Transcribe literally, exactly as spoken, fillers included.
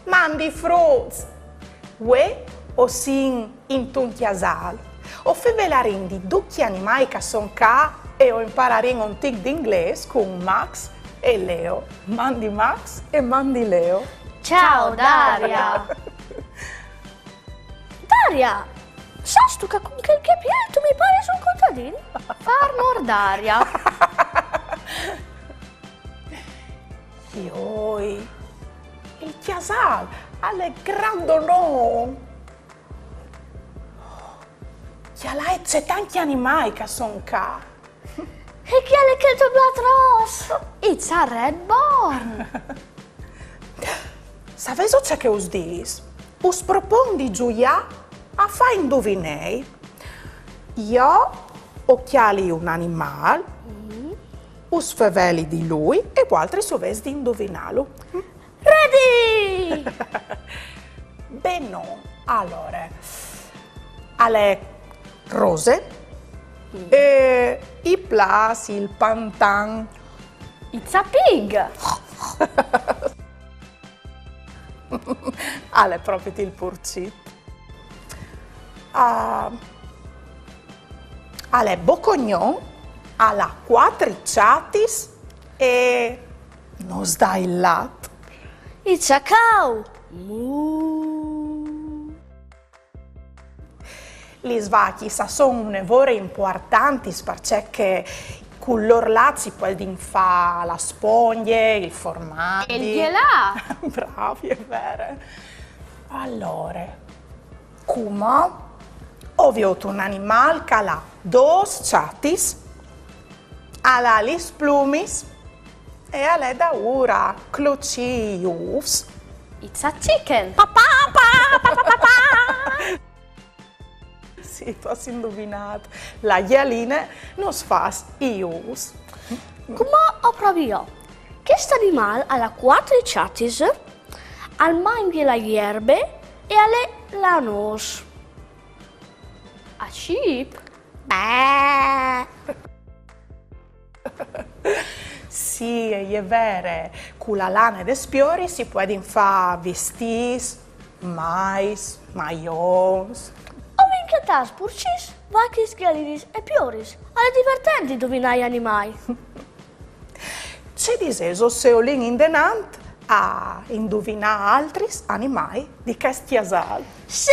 Mandi fruts! Vuê o sin intun cjasâl. O fevelarìn di ducj i animâi che a son ca e o impararìn un tic di inglês cun Max e Leo. Mandi Max e mandi Leo. Ciao Daria! Daria, sâstu che cun chel cjapiel tu mi paris un contadin? Farmer Daria. Joi, il cjasâl al è grandonon! Cjalait ce tancj animâi che a son ca! E cjale chel to blat ros! It's a red barn! Savêso ce che us dîs? Us propon di zuiâ a fâ induvinei. Jo o cjali un animâl, us feveli di lui e voaltris o vês di induvinâlu. Ready! Benon, alore, al è rose e i plâs il pantan. It's a pig! Al è propit il purcit. Ah, al è bocognon, al à cuatri çatis e nus da il lat. It's a cow! Moo! Lis vacjis a son une vore impuartantis parcè che cul lôr lat si puedin fâ la spongje, il formadi. E il gjelâ! Brâf, e je vere. Alore, cumò o viôt un animâl che al à dôs çatis, al à lis plumis e al è daûr a clucî i ûfs. It's a chicken! Pa, pa, pa, pa, pa, pa, pa. Sì, tu âs induvinât. La gjaline nus fâs i ûfs. Cumò o provi jo. Chest animâl al à cuatri çatis, al mangje la jerbe e al è lanôs. A sheep? Beh! Sì, e je vere, cu la lane des pioris si puedin fâ vistîts, maiis, maions. O vin cjatâts purcits, vacjis, gjalinis e pioris. Al è divertent induvinâ i animâi. Ce disêso se o lin indenant a induvinâ altris animâi di chest cjasâl? Sì!